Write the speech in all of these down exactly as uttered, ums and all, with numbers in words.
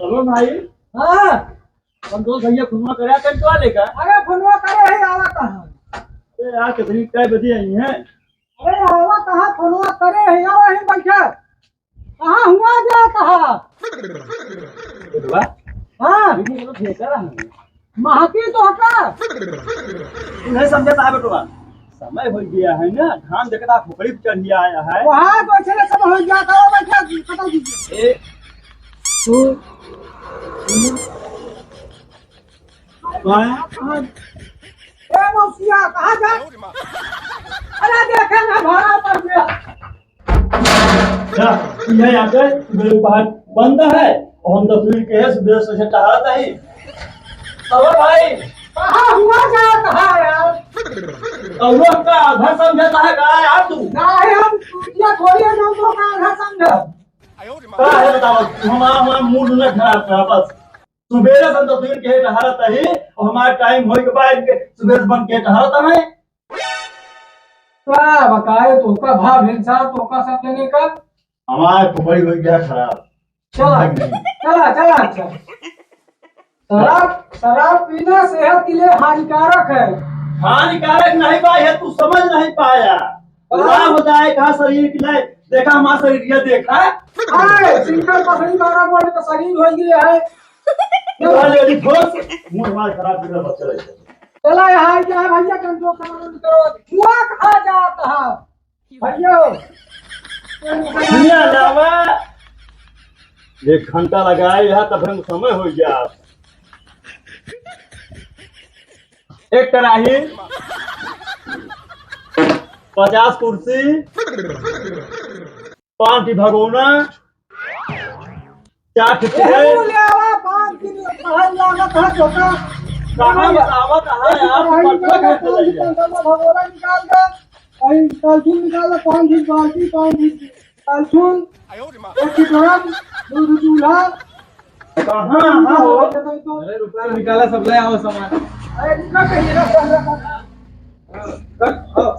हेलो भाई। हाँ। हम दोस्त भैया फोनवा करे टेंटवा लेकर। अरे फोनवा करे है, आवा कहाँ? अरे यार, कितनी कै बजे आई हैं? अरे आवा कहाँ, फोनवा करे है, आवा ही बैठा। कहाँ हुआ जा कहाँ? बेटवा, हाँ। ये तो ठेका रहा है। महकी तो हटा। तू नहीं समझता है बेटवा, समय हो गया है ना, धान देखता खोपड़ी पे चढ़िया आया है। वहाँ तो चले सब हो गया था, वो बैठा, खत्म कीजिए। ए, तू, तू, कहाँ है? ए मौसिया, कहाँ जा? अरे देखे ना, भाड़ा पर गया। जा, यह यहाँ पे सुबह बाहर बंद है, और हम तस्वीर के है, सुबह से टहलत है। अरे भाई, कहाँ हुआ जात है यार? और वो हमका आधा समझता है का यार तू? नहीं, हम ये थोड़ी है जो हमका आधा समझा। का है बताओ, हमारा, हमारा मूड न खराब कर बस। सुबेरे से हम तस्वीर के टहलत है, और हमारा टाइम होई के बाद के सुबेरे से बन के टहलत है। का बताए, तोका भाव हिंसा, तोका सब देने का। हमार खोपड़ी हो गया खराब। चला, भाग नहीं। चला, चला, अच्छा। शराब, शराब पीना सेहत के लिए हानिकारक है। हानिकारक नहीं बा, ये तू समझ नहीं पाया। हाँ। बुरा हो जाए कहा शरीर के लिए। देखा हमारा शरीर, ये देखा। अरे, सिंगल पसरी बारह बोल्ट का शरीर हो गया है। चला, लेडी फोर्स, मूड हमारा खराब कर बच्चा। चला, यहाँ क्या है भैया, कंट्रोल सामान करो। हुआ कहाँ जाता है? भैया। दुनिया लावा। एक घंटा लगाए यहाँ, तब हम समय हो गया। एक कढ़ाई, पचास कुर्सी, पाँच ठी भगोना, चार ठी ए, ट्रे। ले आवा, पाँच किलो बाहर लागत है, धोखा। कहाँ बतावत है यार, कढ़ाई पटवा निकाल, खाते पाँच लग गया। किलो भगोना निकाल दे। कहीं बाल्टी निकाल दे, पाँच ठी बाल्टी, पाँच ठी बाल्टी, एक ठी ड्रम, दो ठी चूल्हा। कहाँ, हाँ हो? अरे रुपया निकाला, सब ले आओ सामान। अरे रुपया कहिए ना, पहले का। रख, हाँ।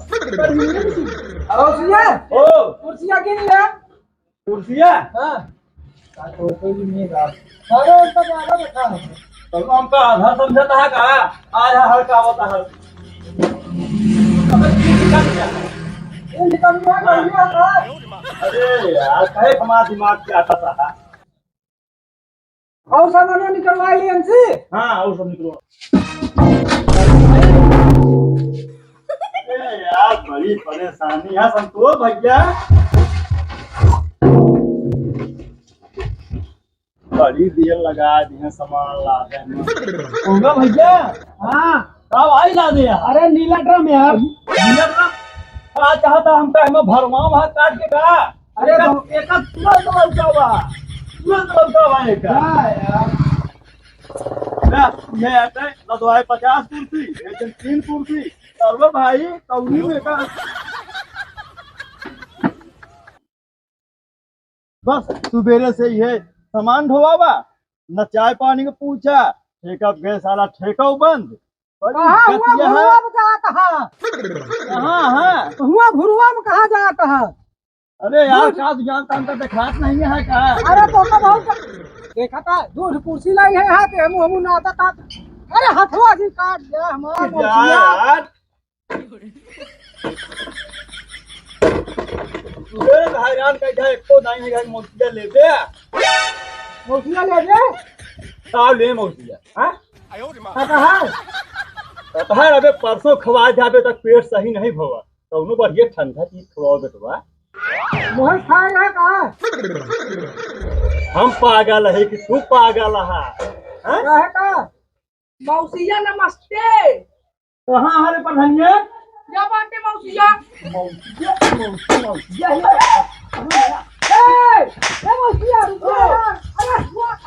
अरे सुनिए, ओ। कुर्सियाँ गिन ले। कुर्सिया? हाँ। का तो कोई भी नहीं रहा। अरे, इसका ज्यादा बैठा है। तब हमका आधा समझता है का? आधा हल्का होता है। अबे, ये निकल गया। ये निकल गया, बढ़िया था। अरे यार, कहे हमारा दिमाग क्या आता था? और सामान निकलवा लिए हमसे? हाँ, और सब निकलवा। ए यार, बड़ी परेशानी है संतोष भैया, बड़ी देर लगा दिए सामान लादे में। होगा भैया? हाँ। का भाई लादे यार? अरे नीला ड्रम यार। नीला ड्रम? का चाहता हमका एमे भरवा वहाँ काट के का? अरे एक, तो एक तुरंत लौटावा, तुरंत लौटावा एक। हाँ यार। ना, ये आते लदवाए पचास कुर्सी, एक दिन तीन कुर्सी, और वो भाई कौड़ी में का। बस सुबेरे से ये सामान ढोवावा, न चाय पानी के पूछा, ठेका गए साला ठेका बंद। बड़ी कहाँ हुआ दिक्कत यह है। भुरुआ में कहाँ, कहाँ? कहाँ है? हुआ भुरुआ में कहाँ जाता है? अरे यार, दूध। का तू जानता हमका देखात नहीं है का? अरे तो का बहुत देखा था, दूध कुर्सी लाई है हाथ, हमू, हमू नाता तात। अरे हथवा जी काट गया हमारा जा मोचिया। यार। तू रे हैरान कर जा, एको दाई है, मौसिया ले दे। मौसिया ले दे? का ले मौसिया, हाँ? कटहर। कटहर अबे परसों खवा जाबे तक पेट सही नहीं भवा। कौनो बढ़िया ठंडा चीज खवाओ बेटवा। मोहन खाए रहा का? हम पागल है कि तू पागल है? हैं? रहे का? मौसिया नमस्ते। कहाँ है रे प्रधानिया? या बाटे मौसिया। मौसिया, मौसिया, मौसिया, ए, ए मौसिया, रुको। अरे, वाह।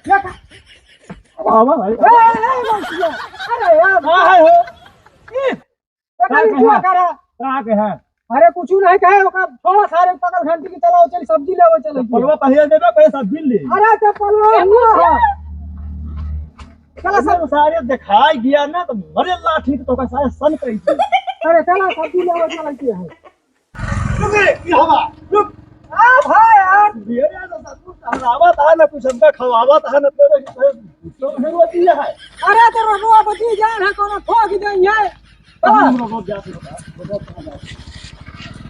ये का? आवा भाई। ए, ए, मौसिया। अरे यार। कहाँ है हो? ई, देखा का नहीं हुआ कहा? करा? का कहा? अरे कुछ नहीं कहे, ओका थोड़ा सारे पकड़ घंटी की चलाओ, चल सब्जी ले, चल चप्पलवा पहले देबे, पहले सब्जी ले। अरे चप्पलवा हुआ है। चला सब सारे दिखाई गया ना, तो मरे लाठी तो का सारे सन करी थी। अरे चला सब्जी ले, चल के है। रुक रे, ये हवा, रुक। आ भाई यार। ये यार, तो सब कुछ खवावत है ना, कुछ हमका खवावत है ना, तो, तो फिर वो दिया है। अरे तो रोडवा बची जान है, कोनो ठोक दे है। हम रोडवा जात है, रोडवा कहाँ जात है?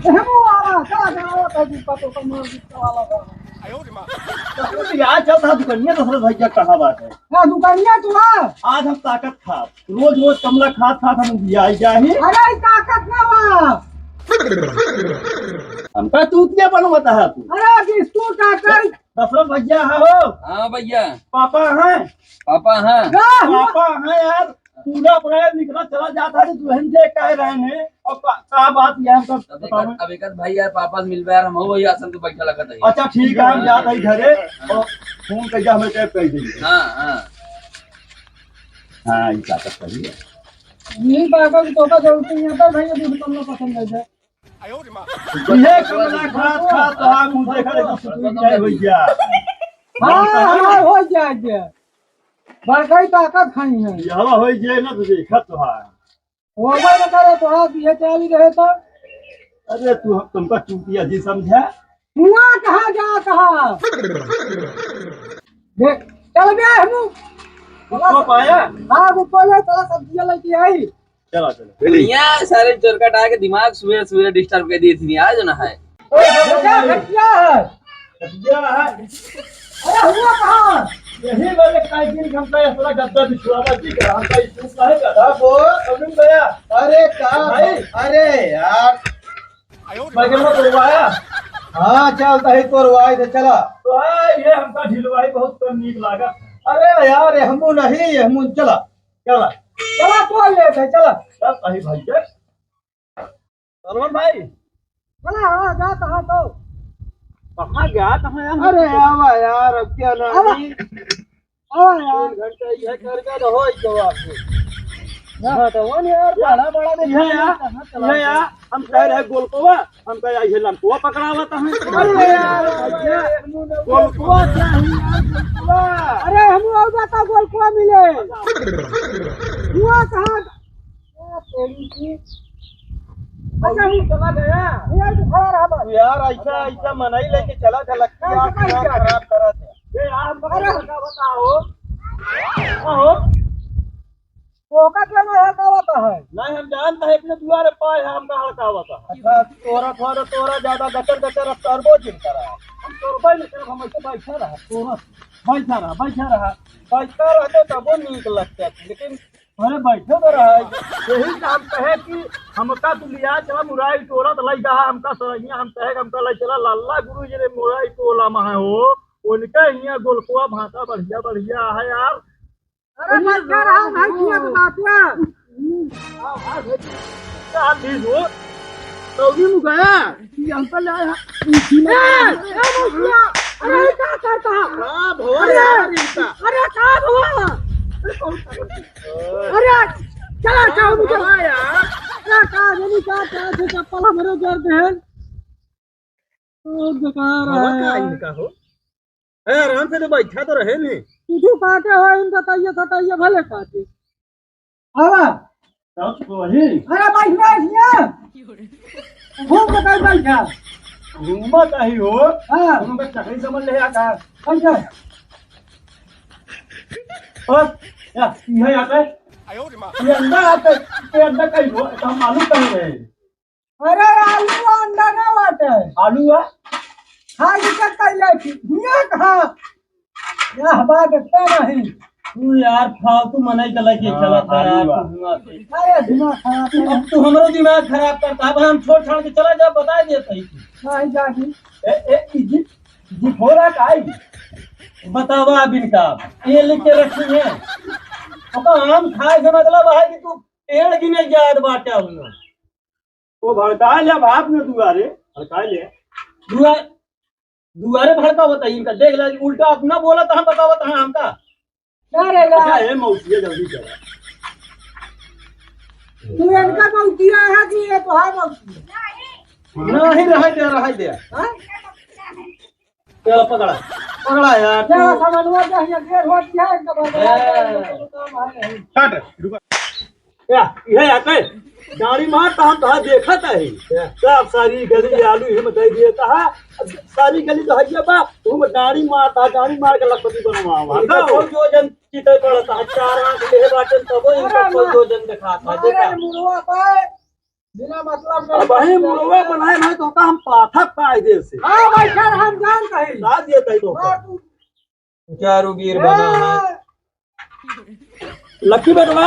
हम वो आ रहा, चला जाओ, तो भी पतो तो मार दिखता वाला था। तो यार चल था दुकानिया, दूसरे भैया कहाँ बात है? ना दुकानिया तू आ। आज हम ताकत खा। रोज रोज कमला खात खात हम बियाई जाही। अरे, ई ताकत ना बा। हमका चूतिया बनवत है तू। अरे, बिस्कुट, आटा। दशरथ भैया है हो? हाँ भैया। पापा हैं? पापा हैं। पापा हैं यार। पूरा पूरा निकला चला जाता है, दुल्हन जे कह रहे हैं। और का, का बात ये हमका अब एक, बताओ। अब एक आध भाई यार पापा से मिलबे यार, हम वही आसन पे बैठा लगत है। अच्छा ठीक है, हम जात है घरे। हाँ। और फोन कर हमें टैप कर देंगे। हाँ, हाँ। हाँ, ई ताकत सही है। यही ताकत तो का जरूरत नहीं है, तो भैया दूध कम ना पसंद है। ये कमला खात खात तो हम मुझे करे तो सुकून जाए भैया। हाँ, हाँ, हो जाए जे। बड़काई ताकत खाई है। ये हवा हो जाए ना तो देखा तो है। वो बार करे तो हाँ, ये चाली रहे तो। अरे तू हम तुमका चूतिया जी समझा? हुआ कहाँ जा कहाँ? देख, चल बे हमू। उसको पाया? हाँ, वो बोले चला सब्जियाँ लेके आई। चला, चला। दुनिया सारे चोर कटा के दिमाग सुबह सुबह डिस्टर्ब कर दिए थे, आज ना है। ओ, बेटा, खटिया है। खटिया है। अरे, हुआ कहाँ? यही वाले काहे दिन हम का ऐसा गद्दा बिछुआ बा जी, हम का इस का है गद्दा को, समझ गया? अरे, का भाई? अरे, यार। बैगन में तोड़वाया? हाँ, चल, तही तोड़वाई थे, चला। तो है, ये हमका ढिलवाई बहुत कम नीक लागत। अरे यार, ये हमू नहीं, ये हमू चला, चला। चला, तोड़ लेते, चला। चल, तही भाई के। सरवन भाई। चला, हाँ, जा, कहाँ तो? कहाँ गया, कहाँ यार? अरे, आवा यार, अब क्या ना आवा। नहीं? हाँ यार। तीन घंटा यह करके तो हो ही गवा आपको। हाँ, तो वो नहीं यार, बड़ा, बड़ा नहीं है यार, कहाँ चला ये यार, हम कह रहे गोलकोवा, हम कह ये लमकोवा पकड़ावा तो हम। अरे यार, गोलकोवा क्या है यार, गोलकोवा? अरे, हम और जाता गोलकोवा मिले। हुआ कहाँ? तेरी की। अच्छा, ये चला गया। ये तो खड़ा रहा बस। यार, ऐसा, ऐसा मनई लेके चला था, लगता है, कैसे, कैसे? दिमाग खराब करा था। ये यार, हम अरे, का बताओ? हाँ हो। ओका क्यों नहीं हड़कावत है? नहीं, हम जानता है, अपने दुआरे पाए है, हमका हड़कावत है। अच्छा, तोरा, तोरा, तोरा ज्यादा गचर, गचर अब करबो जिन करा। हम करबे नहीं करब, हम ऐसे बैठा रहा, तोरा, बैठा रहा, बैठा रहा। बैठा रहते तबो नीक लगता है, लेकिन अरे बैठे तो रहा। यही काम कहे कि हमका तू लिया चला मुराई टोला, तो लई जा हमका सरैया, हम कहे हमका लई चला लाला गुरु जी रे मुराई टोला में है हो, उनके हियाँ गोलकुआ भाटा बढ़िया बढ़िया है यार। अरे बैठा रहा भाई, किया तो बात है। का चीज हो? तौली में गया कि हमका ले आया। ए, ए, मौसिया, अरे, ये का करता है? का भवा अरे, यार इनका? अरे, का भवा? अरे, चला, चला, मुझे। भवा यार। का, का, जनी का, का, से चप्पल हमरो जर देहन। ओ, बेकार भवा है का यार। इनका हो? ए, आराम से तो बैठा तो रहे नहीं। कुछ काटे हो, इनका तैया सटैया भले काटे। आवा। तब तो वही। अरे, बैठ, बैठ, यहाँ। घूम के कहीं बैठा। घूमत आही हो। हाँ। हम का चकरी समझ ले आता। बैठ जा। और, या, यहाँ आते। ये अंडा आते, ये अंडा कहीं हो, तो हम आलू कहीं रहे। अरे, आलू अंडा ना बाटे। आलू है? हाँ, ये क्या कइले थी? ये कहाँ? यह बात इतना नहीं। तू यार फालतू मनई के लेके हाँ, चलत है यार, आलू तू है। हुआ से। अरे, दिमाग खराब है। अब तू हमरो दिमाग खराब करता है, अब हम छोड़ छाड़ के चला जा, बता दे सही से। नहीं जानी। ए, ए, ई जी, जी फोड़ा का आई? बतावा अब इनका, ये लेके रखी है। अब आम खाए से मतलब है कि तू पेड़ गिने जात बाटे हुआ। वो भड़का ले बाप ने दुआरे, भड़का ले। दुआ-, दुआरे भड़कावत है इनका, देख ले, उल्टा अपना बोला तो हम बतावत है हमका। क्या रे ला? अच्छा, ए मौसिया, जल्दी चला। तू इनका मौसिया है कि ये तो है मौसिया? नहीं, रहे दे, रहे दे। हाँ? चला पकड़ा, पकड़ा यार, क्या तू। सामानवा क्या है? ये रोज क्या है? इनका ए। काम है नहीं। काट, रुका। क्या? ये आते? डांड़ी मारत ह, हम तोहार देखत ही। क्या? सब सारी गली आलू ही में दे दिए तोहार। सारी गली तो हइये बा, तू डांड़ी मारत ह, डांड़ी मार के लखपति बनवावा। इनका सौ योजन चिते पड़त ह, चार आँख लेहे बाटेन, तबो इनका अरे सौ माँ। योजन देखात ह, अरे देखा। मुड़वा पाए, बिना मतलब के अब वही मुड़वा बनाए भाई, तो का हम पाथक पाए दे से। हाँ भाई, सर, हम जानत ही। बता दिए तही तो। हाँ, तू चारू वीर बना है। लक्की बेटवा,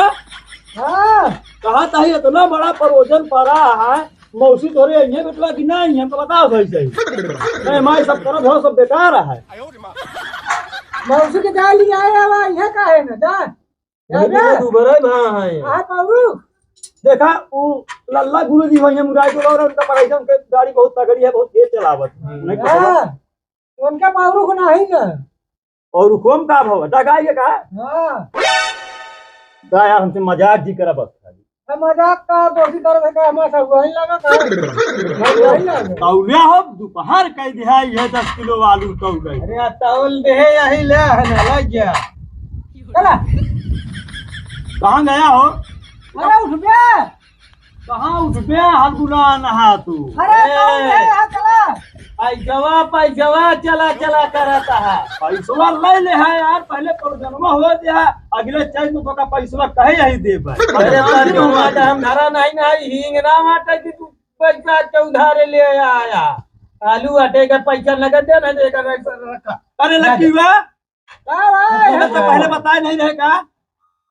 हाँ। कहा तही इतना बड़ा परोजन पड़ा है, मौसी तोरे अइहे बेटवा कि नहीं, हमको बताओ सही सही। नहीं, माई सब करत हो, सब बेकार है। मौसी के जाए लिए आए हवा, इहे काहे न जा? अरे अरे। तू बड़ा भा है। कहाँ पाऊ? देखा, वो लल्ला गुरु जी वहीं मुराई को और उनका पढ़ाई से उनके गाड़ी बहुत तगड़ी है, बहुत तेज चलावत। नहीं पता। हाँ। उनका पाऊ को नहीं ना। और हुकुम का भव? डगाई के का? हाँ। का यार, हमसे मजाक जी करा बस खाली। अब मजाक का दोस्ती करे से का, हमारा सब वही लगा का? वही लगा। तौलिया हो, दोपहर कह दिया, ये दस किलो आलू तौल गए। अरे, आ तौल दे, यही ले, है ना, लग गया। चला। कहाँ गया हो? अरे, उठ बे। कहाँ उठबे, हलगुलान हा तू? अरे, ए, कौन है यहाँ चला? पैसवा, पैसवा चला, चला करत हा। पैसवा ले ले है यार, पहले प्रोजनमा हो दे है, अगले चैत में तोका पैसवा कहे यही देबे। अरे, पैसवा हम धरा नहीं ना, हींग ना माटे कि तू पैसा के उधारे ले आया। आलू आटे का पैसा नगद दे ना, दे कर रखा। अरे, लकी बा, का भाई? तुमने तो पहले बताए नहीं रहे का?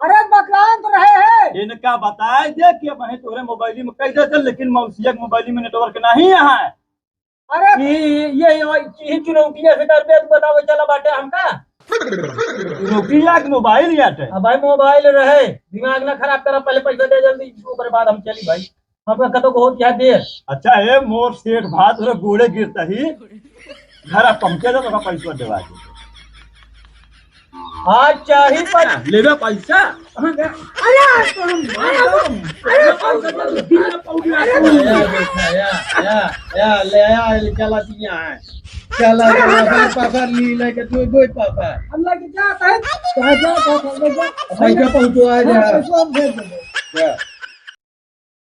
अरे बतलान तो रहे हैं। इनका बताए दे कि अब तोरे मोबाइल में कैसे चल, लेकिन मौसिया के मोबाइल में नेटवर्क नहीं है। अरे ये, ये, ये, ये चुनौतियां से कर दे, तू बताओ, चला बाटे हमका। चुनौतिया के मोबाइल याटे। अब भाई मोबाइल रहे, दिमाग ना खराब करा, पहले पैसा दे जल्दी, ओकरे बाद हम चली भाई। हमका कतो को होत क्या देर। अच्छा, ए मोर सेठ भात रे गोड़े गिरता ही, घर आ पहुंचे तो तोका पैसा देवा दे। आज चाही पर लेबे पैसा। अरे, अरे, अरे, अरे, अरे, या, या, या, ले आ, चला दिया है। चला, अरे, चला, अरे, पकड़, पकड़, ली लेके, दो, दो पकड़। हम लेके जाता है, कहाँ जाता है, हम लेके जाता है। पैसा पहुँचवा दे। हाँ, पैसा हम भेज देंगे। या।